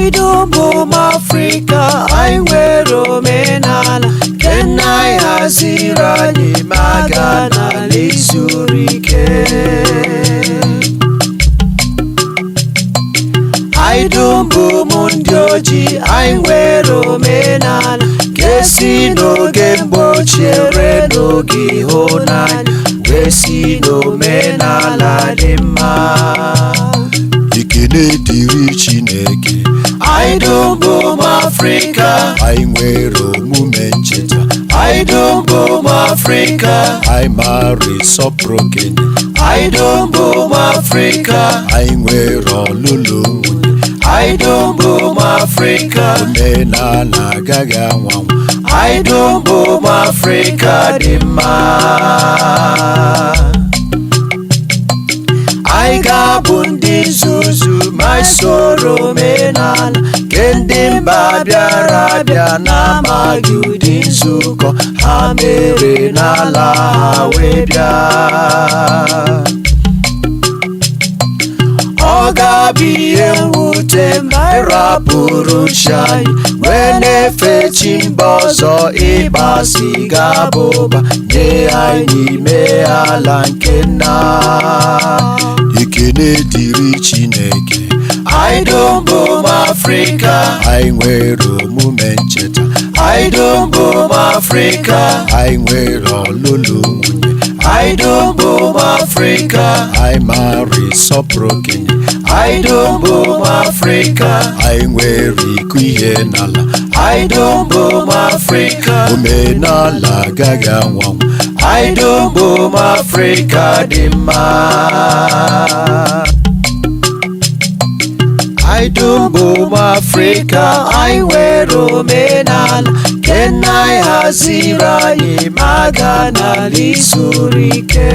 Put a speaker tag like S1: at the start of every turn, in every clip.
S1: Anyị dum bụ ụmụ Afrịka, anyị nwere omenala nke nna anyị haziri anyị ma gaa n'ala izuru ike. Anyị dum bụ ụmụ ndị ojii, anyị nwere omenala nke si n'oge mgbe ochie rue n'oge ịhụnanya, wee si n'omenala dị mma.
S2: Ekene dịrị Chineke.
S1: Anyị dum bụ ụmụ Afrịka.
S2: Anyị nwere omume ncheta.
S1: Anyị dum bụ ụmụ Afrịka.
S2: Anyị mara ịsọpụrụ okenye.
S1: Anyị dum bụ ụmụ Afrịka.
S2: Anyị nwere ọlụlụ nwunye.
S1: Anyị dum bụ ụmụ Afrịka.
S2: Omenala agaghị anwụ anwụ.
S1: Anyị dum bụ ụmụ Afrịka dị mma. Anyị ga-abụ ndị nzuzu ma anyị soro omenala nke ndị mba bịara abịa na-amaghị ụdị nzukọ ha mere n'ala ha wee bịa. Ọ ga-abụ ihe mwute ma anyị rapụrụ chi anyị wee na-efe chi mba ọzọ, ịgba sịga abụba nye anyị n'ime ala nke nna.
S2: Ekene dịrị Chineke.
S1: Anyị dum bụ ụmụ Afrịka.
S2: Anyị nwere omume ncheta.
S1: Anyị dum bụ ụmụ Afrịka.
S2: Anyị nwere ọlụlụ nwunye.
S1: Anyị dum bụ ụmụ Afrịka.
S2: Anyị mara ịsọpụrụ okenye.
S1: Anyị dum bụ ụmụ Afrịka.
S2: Anyị nwere ịkụ ihe n'ala.
S1: Anyị dum bụ ụmụ Afrịka.
S2: Omenala agaghị anwụ anwụ.
S1: Anyị dum bụ ụmụ Afrịka dị mma. Anyị dum bụ ụmụ Afrịka, anyị nwere omenala nke nna anyị haziri anyị ma gaa n'ala izuru ike.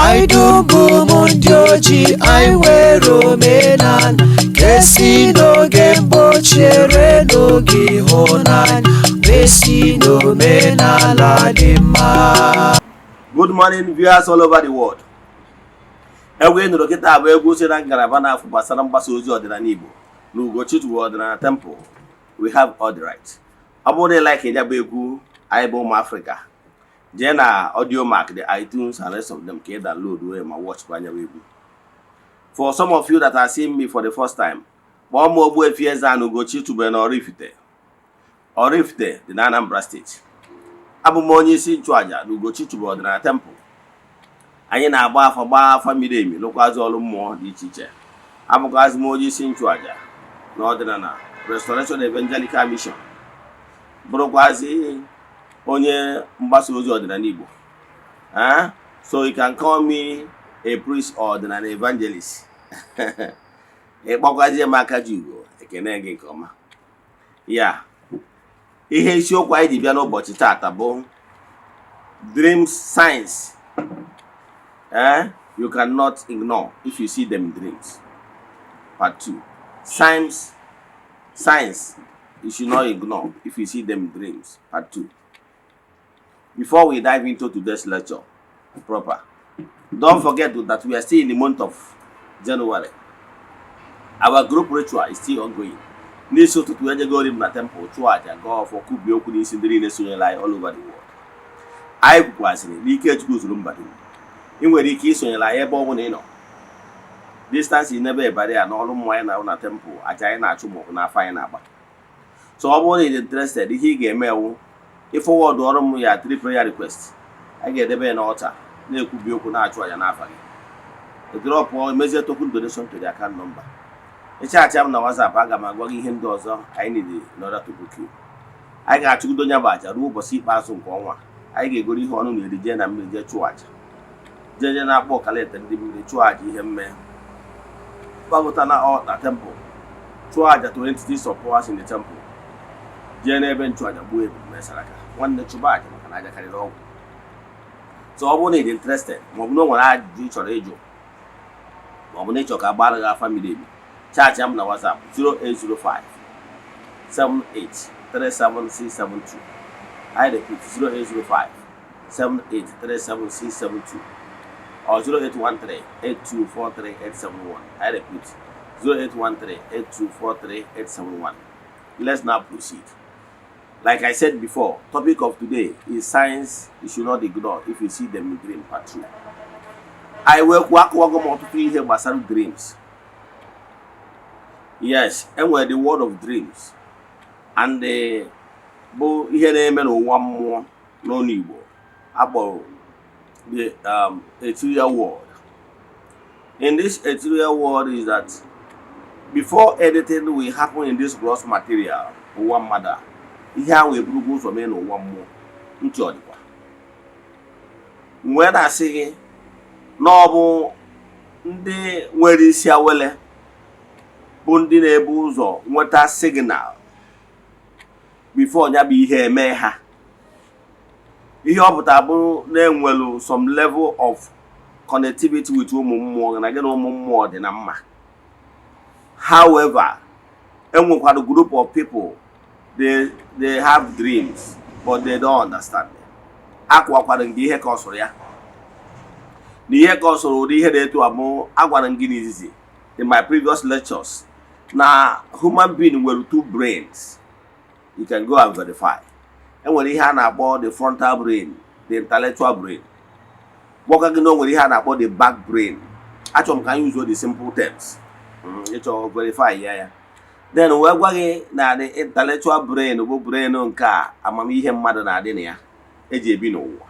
S1: Anyị dum bụ ụmụ ndị ojii, anyị nwere omenala nke si n'oge mgbe ochie rue n'oge ịhụnanya, wee si n'omenala dị mma.
S3: Good morning, viewers all over the world. Egwu ị nụrụ kịta bụ egwu si na ngalaba na-afụ gbasara mgbasa ozi ọdịnala Igbo na Ugochi Ọdịnala Temple. We have all the right. Ọ bụrụ na ị like ya bụ egwu anyị bụ ụmụ Afrịka, jee na Audiomack, the iTunes and rest of them ka ị download wee ma watch kwa anya bụ egwu. For some of you that are seeing me for the first time, kpọọ m Ogbuefi Eze-Ana Ugochi tubelu na Oraifite. Oraifite dị na Anambra Steeti. Abụ m onye isi nchụaja na Ugochi tubelu Ọdịnala Temple. Anyị na-agba afa, gbaa afa miri emi, lụkwazị ọrụ mmụọ dị iche iche. Abụkwazị m onye isi nchụaja na Ọdịnala Restoration Evangelical Mission, bụrụkwazị onye mgbasa ozi ọdịnala Igbo. Ah, so you can call me a priest or ọdịnala evangelist. Ịkpọkwazie m aka ji ugo ekene gị nke ọma. Ya ihe isiokwu anyị ji bịa n'ụbọchị taata bụ dreams signs you cannot ignore if you see them in dreams. Part 2. Signs you should not ignore if you see them in dreams. Part 2. Before we dive into today's lecture proper, don't forget that we are still in the month of January. Our group ritual is still ongoing. N'isi ụtụtụ ejegori m na temple chụọ aja, gaa ọfọ, kwubie okwu n'isi ndị niile sonyere anyị all over the world. Anyị kwukwazịrị n'ike Chukwu zuru mba dum. Ị nwere ike isonyere anyị ebe ọ bụla ị nọ. Distance is never a barrier n'ọrụ mmụọ anyị na-arụ na temple, aja anyị na-achụ maọbụ n'afọ anyị na-agba. So ọ bụrụ na ị dị interested, ihe ị ga-eme ewu ịforward ọrụ m ya three prayer request. Anyị ga-edebe ya n'altar, na-ekwubi okwu, na-achụ aja n'afa gị. Edropụ mezie token donation to the account number. Ịchatị m na WhatsApp, aga m agwa gị ihe ndị ọzọ anyị need in order to book you. Anyị ga-achụgido nya bụ aja ruo ụbọchị ikpeazụ nke ọnwa. Anyị ga-egoro ihe ọnụ na-eri, jee na mmiri jee chụọ aja, jee jee na-akpọ ọkalete ndị mmiri chụọ aja, ihe mme gbagota na altar temple, chụọ aja to entities of powers in the temple, jee n'ebe nchụaja gbuo ebu mesara aka. Nwanne, chụba aja maka na aja karịrị ọgwụ. So ọ bụrụ na ị dị interested, maọbụ na o nwere ajụjụ ị chọrọ ịjụ, maọbụ na ị chọrọ ka agbara gị afa miri emi, chat m na WhatsApp 0805 7837672. I repeat, 0805 7837672. or 0813 8243 871. I repeat, 0813 8243 871. Let's now proceed. Like I said before, topic of today is signs you should not ignore if you see them in dream, part 2. I will akọwago m ọtụtụ ihe gbasara dreams. Yes, enwere the world of dreams and the bụ ihe na-eme n'ụwa mmụọ n'ọnụ Igbo akpọrọ the ethereal world. In this ethereal world is that before anything will happen in this gross material, ụwa mmadụ a, ihe ahụ eburugo ụzọ mee n'ụwa mmụọ. Ntị ọ dịkwa wee na-asị gị na ọ bụ ndị nwere isi awele bụ ndị na-ebu ụzọ nweta signal before ya bụ ihe eme ha. Ihe ọ pụtara bụ na-enwelu some level of connectivity with ụmụ mmụọ, na gị na ụmụ mmụọ dị na mma. However, enwekwara group of people, they have dreams but they don't understand. Akwakwara gị ihe ka ọ sụrụ ya na ihe ka ọ sụrụ ụdị ihe na-eto amụ. Agwara m gị n'izizi in my previous lectures na human being nwere two brains. You can go and verify. Enwere ihe a na-akpọ the frontal brain, the intellectual brain. Gwakwa gị na o nwere ihe a na-akpọ the back brain. Achọrọ m ka anyị use the simple terms. Ịchọ verify ya. Then wee gwa gị na the intellectual brain bụ brain nke a amamihe mmadụ na-adị na ya eji ebi n'ụwa.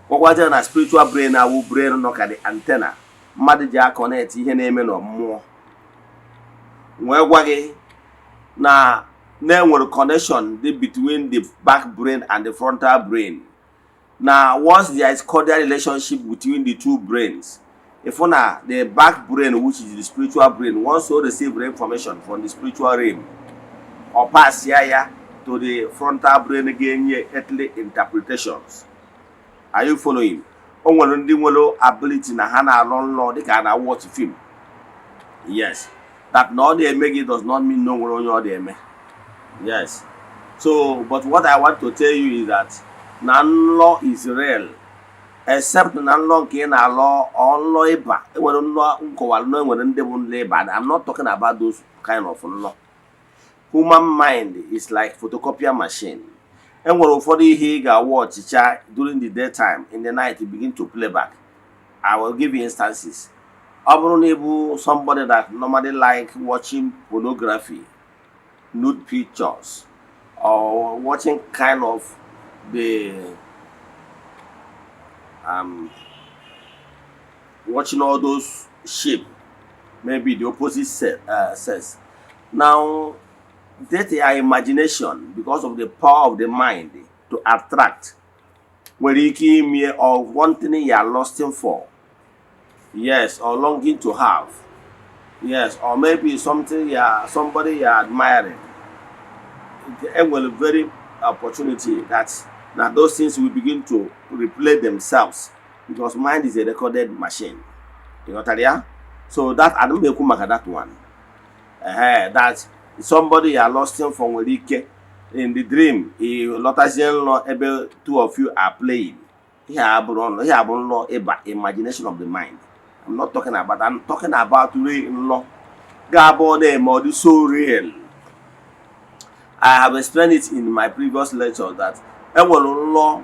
S3: Gwakwazie na spiritual brain awụ brain nọ ka the antenna mmadụ ji aconnect ihe na-eme na mmụọ. Wee gwa gị na na-enwere connection dị between the back brain and the frontal brain, na once there is cordial relationship between the two brains, if na the back brain, which is the spiritual brain, once o receive the information from the spiritual realm or pass ya to the frontal brain, ga-enye earthly interpretations. Are you following? O nwere ndị nwere ability na ha na-alọ nlọ dịka a na-watch film. Yes, that na ọ na-eme gị does not mean na o nwere onye ọ na-eme. Yes, so but what I want to tell you is that na nlọ is real, except na nlọ nke ị na-alọ ọ nlọ ịba. Enwere nlọ nkọwara na enwere ndị bụ nlọ ịba. I'm not talking about those kind of nlọ. Human mind is like photocopier machine. Enwere ụfọdụ ihe ị ga-awa ọchịcha during the daytime, in the night you begin to play back. I will give you instances. Ọ bụrụ na ị bụ somebody that normally like watching pornography, nude pictures, or watching kind of the watching all those shape, maybe the opposite sex. Now that your imagination, because of the power of the mind to attract, nwere ike ime or wanting you are lusting for, yes, or longing to have, yes, or maybe something you are somebody you are admiring, enwere very opportunity that na those things will begin to replay themselves, because mind is a recorded machine. Ị ghọtara ya? So that ana m ekwu maka that one. Ehe, that somebody you are lusting for nwere ike in the dream ị lọtazie nlọ ebe two of you are playing. Ihe a bụrụ nlọ, ihe a bụ nlọ ịba, imagination of the mind. I'm not talking about. I'm talking about real nlọ ga-abụ ọ na-eme ọ dị so real. I have explained it in my previous lecture that enwere nlọ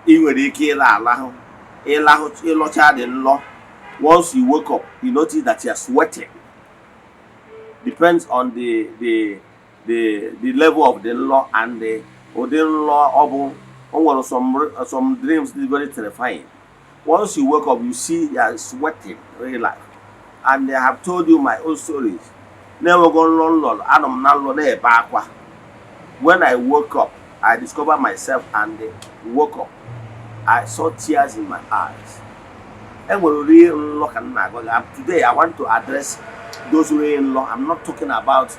S3: ị nwere ike ịla alahụ, ịlahụ, ịlọcha dị nlọ, once you wake up you notice that you are sweating. Depends on the level of the nlọ and the ụdị nlọ ọ bụ. O nwere some dreams dị very terrifying. Once you wake up, you see you are sweating, real life. And I have told you my own stories na-enwego nlọ nlọ anọ m na nlọ na-ebe akwa. When I woke up, I discovered myself and woke up, I saw tears in my eyes. Enwere real nlọ ka m na-agwa gị. Today I want to address those real nlọ. I'm not talking about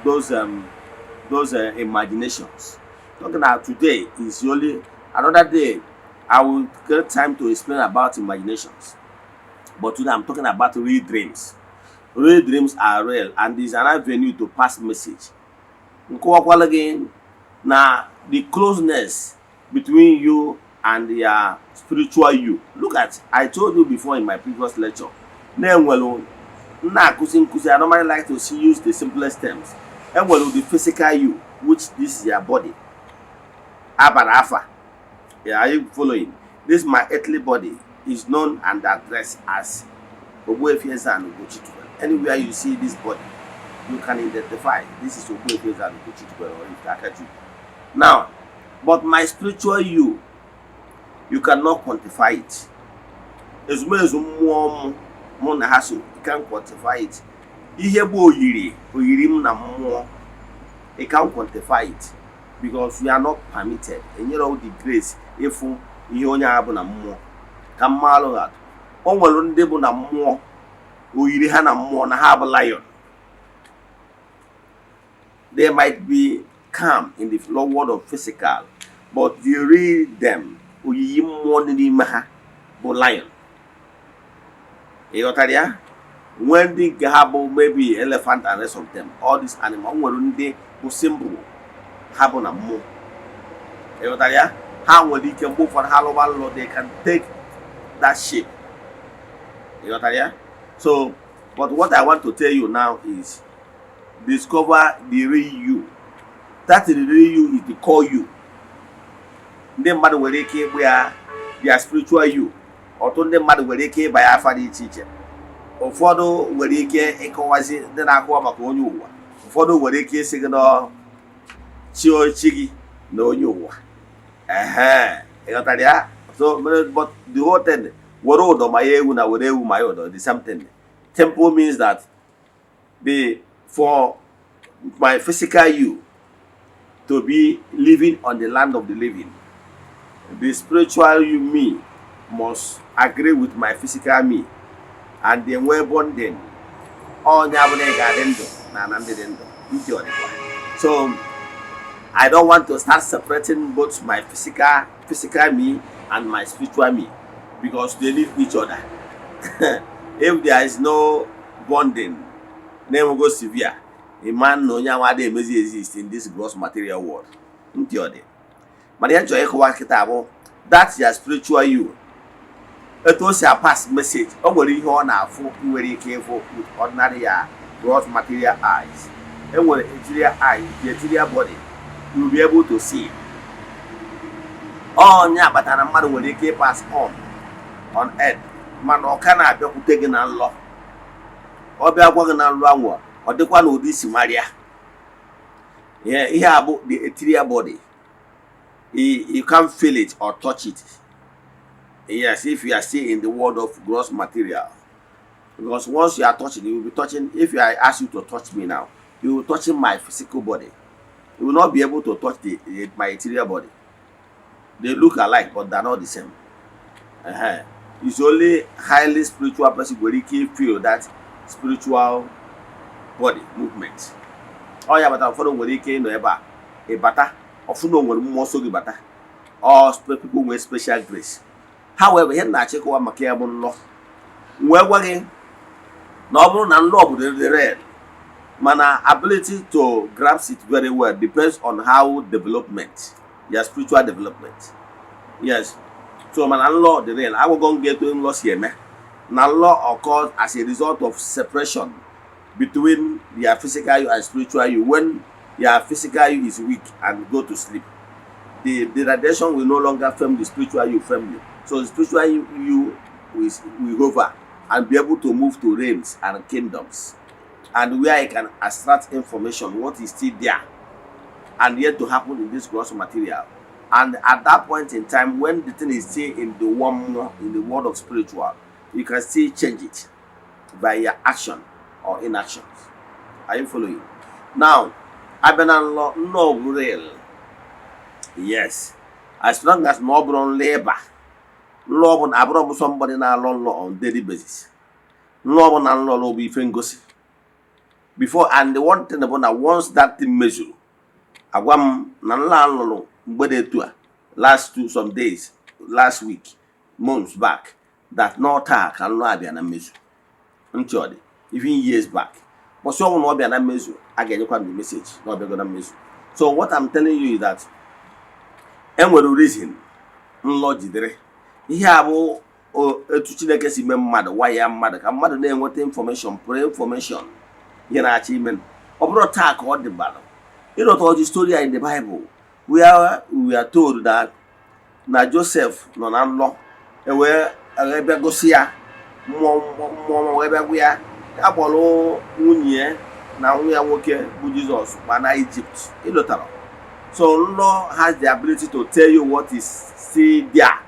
S3: those imaginations. Talking about today is only another day I will get time to explain about imaginations, but today I'm talking about real dreams. Real dreams are real and is an avenue to pass message. Nkọwakwala gị na the closeness between you And their spiritual you. Look at, I told you before in my previous lecture, na-enwelu na-akụzi nkụzi, I normally like to see use the simplest terms. Enwelu the physical you, which this is your body abara afa. Yeah, are you following? This my earthly body is known and addressed as Ogbuefi Eze-Ana Ugochi Tubelu. Anywhere you see this body, you can identify this is Ogbuefi Eze-Ana Ugochi Tubelu or Ifeakaju. Now, but my spiritual you, you cannot quantify it. Ezumezu mmụọ m mụ na ha so, you can quantify it. Ihe bụ oyiri oyiri m na mmụọ, you can quantify it because you are not permitted. Enyere the grace ịfụ ihe onye a bụ na mmụọ. Ka mma alụ atụ, o nwere ndị bụ na mmụọ, oyiri ha na mmụọ na ha bụ lion. They might be calm in the world of physical, but the real them, oyiyi mmụọ dị n'ime ha bụ lion. Ị ghọtara ya? Nwee ndị nke ha bụ maybe elephant and rest of them, all these animal. Nwere ndị bụ symbol ha bụ na mmụọ. Ị ghọtara ya? Ha nwere ike mgbe ụfọdụ ha lụba nlọ, they can take that shape. Ị ghọtara ya? So, but what I want to tell you now is discover the real you. That the real you is the core you. Ndị mmadụ nwere ike ịkpụ ya their spiritual you. Ọtụtụ ndị mmadụ nwere ike ịba ya afa dị iche iche. Ụfọdụ nwere ike ịkọwazi, ndị na-akọwa maka onye ụwa, ụfọdụ nwere ike ịsị gị nọ chi chi gị na onye ụwa. Ehe, ịghọtara ya? So, but the whole thing, were ụdọ ma ya ewu na were ewu ma ya ụdọ, the same thing. Temple means that the for my physical you to be living on the land of the living, the spiritual you, me, must agree with my physical me and they nwee bonding. Onye abụla ị ga-adị ndụ na ana ndị dị ndụ. Ntị ọ dịkwa? So I don't want to start separating both my physical me and my spiritual me because they need each other. If there is no bonding, na-enwego severe a man na onye ahụ adịghị emezi exist in this gross material world. Ntị ọ dị? Mana ihe m chọrọ ịkọwa kịta bụ that your spiritual you, etu o si pass message, o nwere ihe ọ na-afụ ị nwere ike ịfụ with ordinary ya gross material eyes. E nwere ethereal eye, the ethereal body, you will be able to see. Onye kpatara mmadụ nwere ike pass on earth, mana ọ ka na-abịakwute gị na nlọ. Ọ bịa gwa gị na nlọ anwụ, ọ dịkwa n'ụdị si marịa ihe a bụ the ethereal body. You can't feel it or touch it. Yes, if you are still in the world of gross material, because once you are touching, you will be touching. If I ask you to touch me now, you will touching my physical body. You will not be able to touch my ethereal body. They look alike, but they are not the same. It's only highly spiritual person nwere ike feel that spiritual body movement. Ọ ya batara ụfọdụ nwere ike ịnọ ebe a, ịbata ọfụna o nwere mmụọ so gị bata. All people nwere special grace. However, ihe m na-achịkọwa maka ya bụ nlọ. Wee gwa gị na ọ bụrụ na nlọ bụ the real, mana ability to grasp it very well depends on how development, your spiritual development. Yes, so mana nlọ dị real. Agwago m gị etu nlọ si eme. Na nlọ occurs as a result of separation between your physical you and spiritual you. When your physical you is weak and go to sleep, the radiation will no longer firm the spiritual you firmly. So the spiritual you will hover and be able to move to realms and kingdoms and where it can extract information, what is still there and yet to happen in this gross material. And at that point in time, when the thing is still in the one more in the world of spiritual, you can still change it by your action or inactions. Are you following? Now, abịa na nlọ, nlọ bụ real. Yes, as long as na ọ bụrụ nlọ ịba nlọ, ọ bụ na abụrụ bụ somebody na-alọ nlọ on daily basis. Nlọ ọ bụ na nlọ bụ ife ngosi before. And the one thing bụ na once that thing mezuru, agwa m na nlọ a lụrụ mgbe dị etu a, last two some days, last week, months back, that not taa ka nlọ abịa na mmezu. Ntị ọ dị? Even years back, bọsị ọnwụ na ọ bịa na mmezu, a ga-enyekwa m the message na ọ bịago na mmezu. So what I'm telling you is that enwere reason. Nlọ jidere ihe a bụ etu Chineke si mee mmadụ, waya mmadụ ka mmadụ na-enweta information, pre information, ihe na-achọ ime. Ọ bụrụ taa ka ọ dịbalụ ịrọta ọjị story in the Bible where we are told that na Joseph nọ na nlọ, ewee bịa gosi ya mmụọ mmụọ, wee bịa gwa ya ya kpọrọ nwunye ya na nwa ya nwoke bụ Jizọs gba na Egypt. Ịlọtara? So nlọ has the ability to tell you what is still there,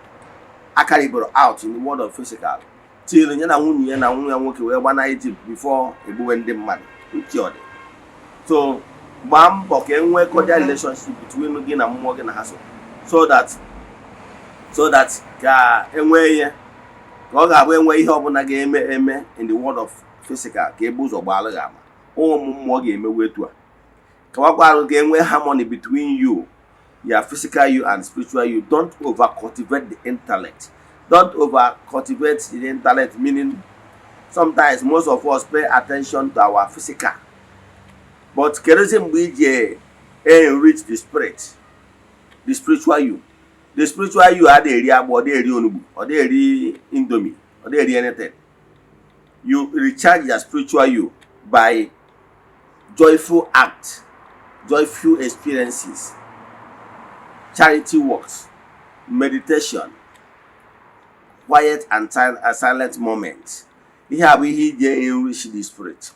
S3: akariboro out in the world of physical, till ya na nwunye ya na nwa ya nwoke wee gba na Egypt before egbuwe ndị mmadụ. Ntị ọ dị. So gbaa mbọ ka e nwee cordial relationship between gị na mmụọ gị na ha so, so that ka enwee ihe ka ọ ga-abụ enwe ihe ọbụla ga-eme eme in the world of physical, ka ebe ụzọ gbaalụ gị ama. Ụmụ mmụọ ga-emewu etu a kawakwa arụ ka enwee harmony between you, your physical you and spiritual you. Don't over cultivate the intellect. Don't over cultivate the intellect, meaning sometimes most of us pay attention to our physical, but kedụzi mgbe iji enrich the spirit, the spiritual you? The spiritual you adịghị eri agbụ, ọ dịghị eri onugbu, ọ dịghị eri Indomie, ọ dịghị eri anything. You recharge your spiritual you by joyful act, joyful experiences, charity works, meditation, quiet and silent moment. Ihe a bụ ihe iji enrich the spirit.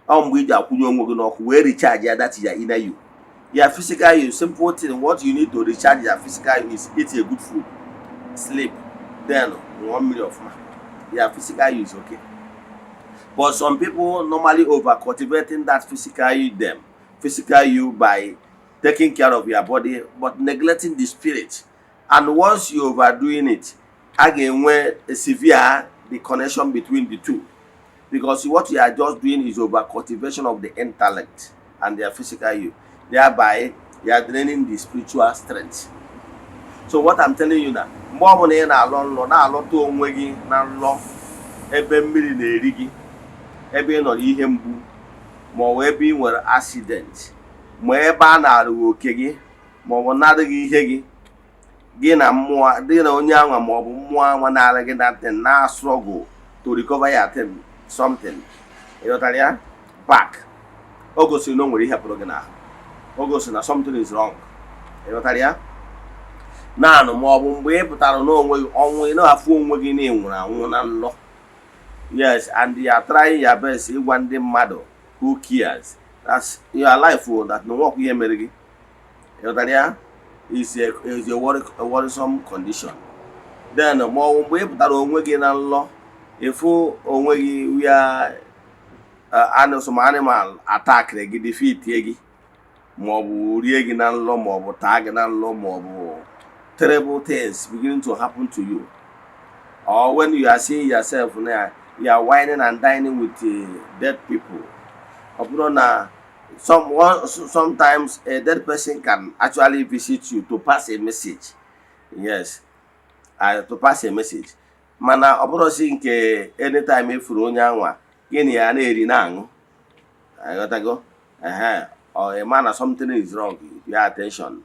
S3: Ọ mgbe iji akwụnye onwe gị n'ọkụ wee recharge ya, that is your inner you. Your physical you, simple thing, what you need to recharge your physical you is eat a good food, sleep, then ṅụọ mmiri ọfụma. Your physical you is okay. But some people normally over cultivating that physical you, them physical you, by taking care of your body but neglecting the spirit. And once you overdoing it, a ga-enwe a severe the connection between the two, because what you are just doing is over cultivation of the intellect and their physical you, thereby you are draining the spiritual strength. So what I'm telling you na mgbe ọbụla ị na-alọ nlọ, na-alọta onwe gị na nlọ ebe mmiri na-eri gị, ebe ị nọ n'ihe mgbu, ma ọ bụ ebe ị nwere accident, ma ebe a na-arụghị oke gị, ma ọ bụ na-adịghị ihe gị, gị na mmụọ dị na onye anwa, ma ọ bụ mmụọ anwa na-ara gị that thing, na struggle to recover your thing, something, ịghọtara ya back, o gosiri na o nwere ihe pụrụ gị n'ahụ. O gosiri na something is wrong. Ịghọtara ya? Naanụ ma ọ bụ mgbe ị pụtara n'onwe gị ọnwụ, ị na-afụ onwe gị na ị nwụrụ anwụ na nlọ. Yes, and you are trying your best ịgwa ndị mmadụ, who cares? That's your life o, that na nwekwa ihe mere gị. Ịghọtara ya? Is a worrisome condition. Then ma ọ bụ mgbe ị pụtara onwe gị na nlọ, ịfụ onwe gị wia some animal attackịrị gị, defeatie gị, ma ọ bụ rie gị na nlọ, ma ọ bụ taa gị na nlọ, ma ọ bụ terrible things beginning to happen to you, or when you are seeing yourself na you are wining and dining with dead people. Ọ bụrụ na sometimes a dead person can actually visit you to pass a message, yes, to pass a message, mana ọ bụrụzi nke anytime efuru onye anwa gịnị ya na-eri na-aṅụ, aghọtago? Ehe, or a man na something is wrong, pay attention,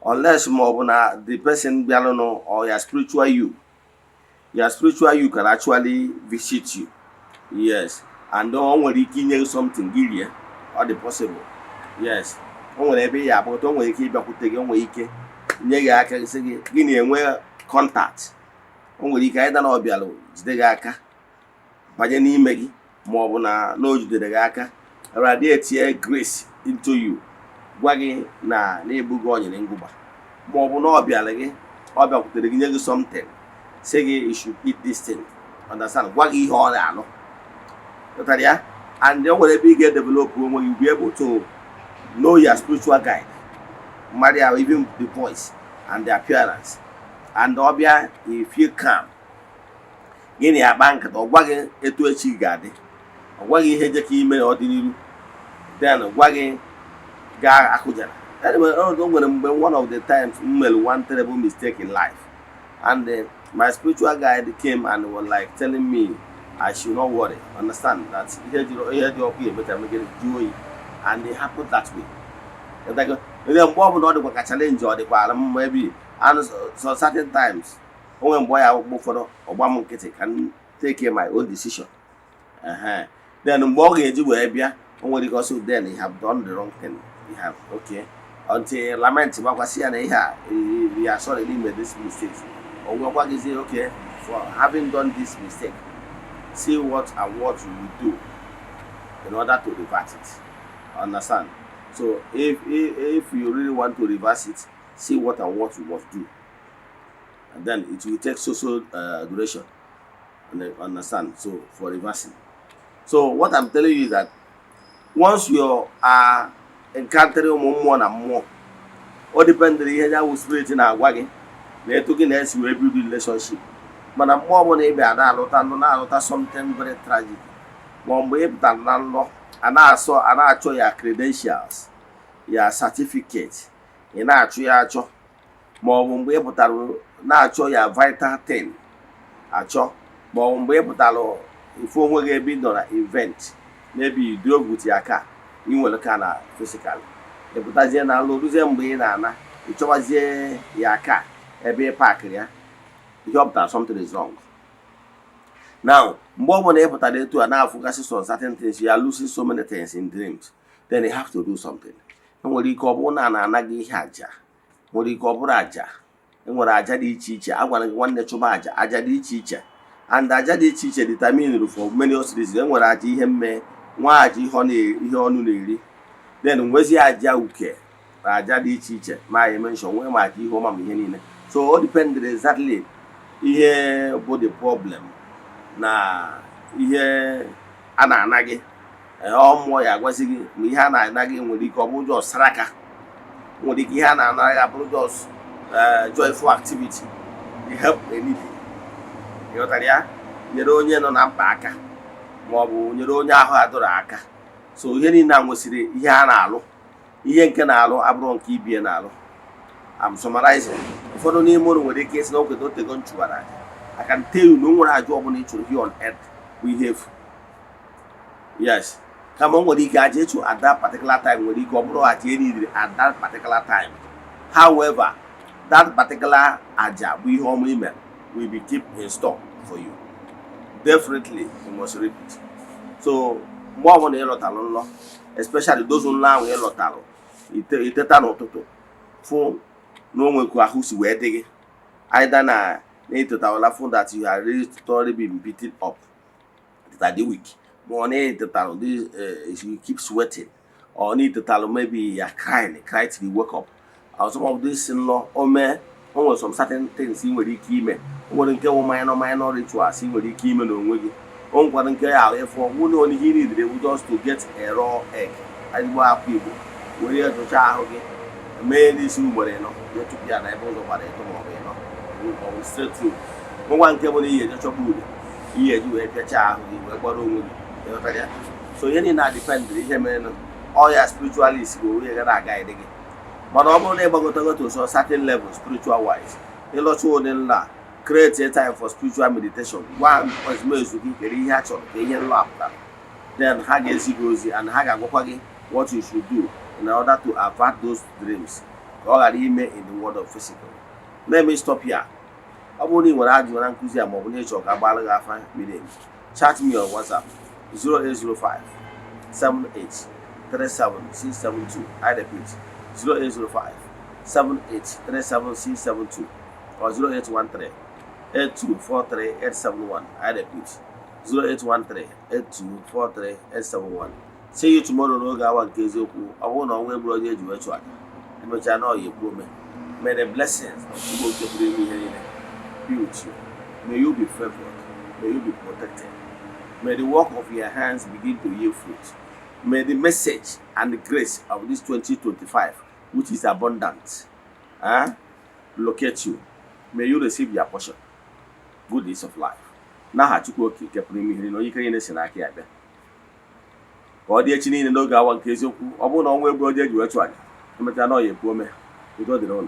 S3: unless ma ọ bụ na the person bịalụnụ or your spiritual you, your spiritual you can actually visit you, yes, and o nwere ike inye gị something gị rie. Ọ dị possible, yes. O nwere ebe ị ya akpọta, o nwere ike ịbịakwute gị, o nwere ike nye gị aka, sị gị gị na-enwe contact. O nwere ike anyị na ọ bịalụ jide gị aka banye n'ime gị, ma ọ bụ na o jidere gị aka radiate grace into you, gwa gị na na-egbu gị onyere ngụgba, ma ọ bụ na ọ bịara gị, ọ bịakwutere gị, nye gị something, sị gị you should eat this thing, understand? Gwa gị ihe ọ na-alụ. Ghọtara ya? And o nwere ebe ị ga-edevelop onwe gị, be able to know your spiritual guide, mmadụ ya, even the voice and the appearance, and ọ bịa, you feel calm, gị na ya akpa nkata, ọ gwa gị etu echi ga-adị, ọ gwa gị ihe je ka ime n'ọdịnihu, then gwa gị gaa akụjara. Anyway, o nwere mgbe, one of the times m mere one terrible mistake in life, and my spiritual guide came and was like telling me I should not worry, understand that ihe jụrụ ihe dị ọkụ ya emechara megide jụọ oyi, and it happened that way. Ịghọtago? Mgbe ọbụla ọ dịkwa ka challenge ọ dịkwara mma ebe And so certain times, onwe mgbe ọ ya mgbe ụfọdụ ọgba m nkịtị ka m take my own decision. Ehe. Then mgbe ọ ga-eji wee bịa, o nwere ike ọsọ, then you have done the wrong thing, you have, okay, until lament gbakwasị ya na ihe a, you are sorry na this mistake. O gwakwa gịzie, okay, for having done this mistake, see what and what you will do in order to revert it. Understand? So if you really want to reverse it, see what and what you must do, and then it will take so so duration and then, understand? So for reversing. So what I'm telling you is that once you are encountering ụmụ mmụọ na mmụọ, o dependịrị ihe ya wụ spirit na-agwa gị na etu gị na-esi wee build relationship. Mana mgbe ọbụla ị bịa na-alụta nụ, na-alụta something very tragic, ma mgbe ị pụtara na nlọ, a na-asọ, a na-achọ ya credentials, ya certificate, ị na-achọ ya achọ, ma ọ bụ mgbe ị pụtara na-achọ ya vital thing achọ, ma ọ bụ mgbe ị pụtara ifu onwe gị ebe ị nọ na event, maybe you drove with your car, ị nwere car na physical, ị pụtazie na nlọ, ruzie mgbe ị na-ana, ị chọwazie ya car ebe ị parkịrị ya, ihe ọ pụtara, something is wrong. Now, mgbe ọ bụla ị pụtara etu a na-afụgasị some certain things, you are losing so many things in dreams, then you have to do something. Enwere ike ọ bụrụ na a na-ana gị ihe aja, nwere ike ọ bụrụ aja. Enwere aja dị iche iche. A gwara gị, nwanne, chụba aja. Aja dị iche iche, and aja dị iche iche determined for many reasons. Enwere aja ihe mme nwa, aja ihe ihe ọnụ na-eri, then nwezie aja uke na aja dị iche iche ma anyị mention, nwee ma aja ihe ọma, ma ihe niile. So o depended exactly ihe bụ the problem na ihe a na-ana gị. Ọ mmụọ ya agwazi gị ma ihe a na-ana gị. Nwere ike ọ bụrụ just saraka, nwere ike ihe a na-ana gị abụrụ just joyful activity, you help a needy, ịghọtara ya, nyere onye nọ na mkpa aka, ma ọ bụ nyere onye ahụ adọrọ aka. So ihe niile a nwesịrị ihe a na-alụ. Ihe nke na-alụ abụrụ nke ibie na-alụ. I'm summarizing. Ụfọdụ n'ime ụlọ nwere ike ịsị na okwedo otego m chụwara aja. I can tell you na o nwere aja ọbụla ị chụrụ here on earth bụ ihe efu. Yes, kama o nwere ike aja ịchụ at that particular time, nwere ike ọ bụrụ aja enidiri at that particular time. However, that particular aja bụ ihe ọma ime will be keep in store for you. Definitely you must repeat. So mgbe ọbụla ị lọtalụ nlọ, especially those nlọ ahụ ị lọtalụ, iteta n'ụtụtụ fụ na o nwekwa ahụ si wee dị gị, either na ịtetawala fụ that you are really thoroughly been beaten up, that the weak, ma ọ na ịtetalụ this, you keep sweating, or na ịtetalụ maybe you are crying, cry till you wake up, or some of this nlọ o mee, o nwere some certain things ị nwere ike ime. O nwere nke wụ minor minor rituals ị nwere ike ime n'onwe gị. O nwekwara nke ya ahụ ịfụ nwụ na onye ihe ị nidere bụ just to get a raw egg, ezigbo akwa Igbo, were ya tụchaa ahụ gị, mee n'isi ugboro 4, ya tupu ya na ebe ụzọ gbara ịtọ maọbụ ịnọ, maọbụ straight through. Ngwa, nke bụ na ihe eje chọba ure ihe eji wee pịachaa ahụ gị, wee gbara onwe gị, ịghọtara ya? So ihe niile na-adependịrị ihe mere ọya spiritualist bụ onye ga na-aga gị. Mana ọ bụrụ na ịgbagotago to some certain level spiritual wise, ịlọcha ụdị nla, create a time for spiritual meditation, gwa ezumezu gị kere ihe a chọrọ ka ihe nlọ apụtara, then ha ga-ezi gị ozi and ha ga-agwakwa gị what you should do in order to avert those dreams ka ọ ghara ime in the world of physical. Let me stop here. Ọ bụrụ na ị nwere ajụjụ na nkụzi a, maọbụ na ịchọ ka agbaara gị afa miri emi, chat me on WhatsApp 0805 78 37672. I repeat, 0805 78 37672 or 0813 8243 871. I repeat, 0813 8243 871. See you tomorrow n'oge awa nke eziokwu. Ọ bụrụ na ọnwa egburu onye eji wee chụ aja, emechaa na ọya ekwu ome. May the blessings of Chukwu nke pụrụ ime ihe niile be with you. May you be favored. May you be protected. May the work of your hands begin to yield fruit. May the message and the grace of this 2025, which is abundant, locate you. May you receive your portion, goodies of life, n'aha Chukwu Okike pụrụ ime ihe niile, onye ike niile si n'aka ya bịa. Ka ọ dị echi niile n'oge awa nke eziokwu. Ọ bụrụ na ọnwa egbu onye eji wee chụ aja, emechaa na ọya ekwu ome. Udo dịrị ụnụ.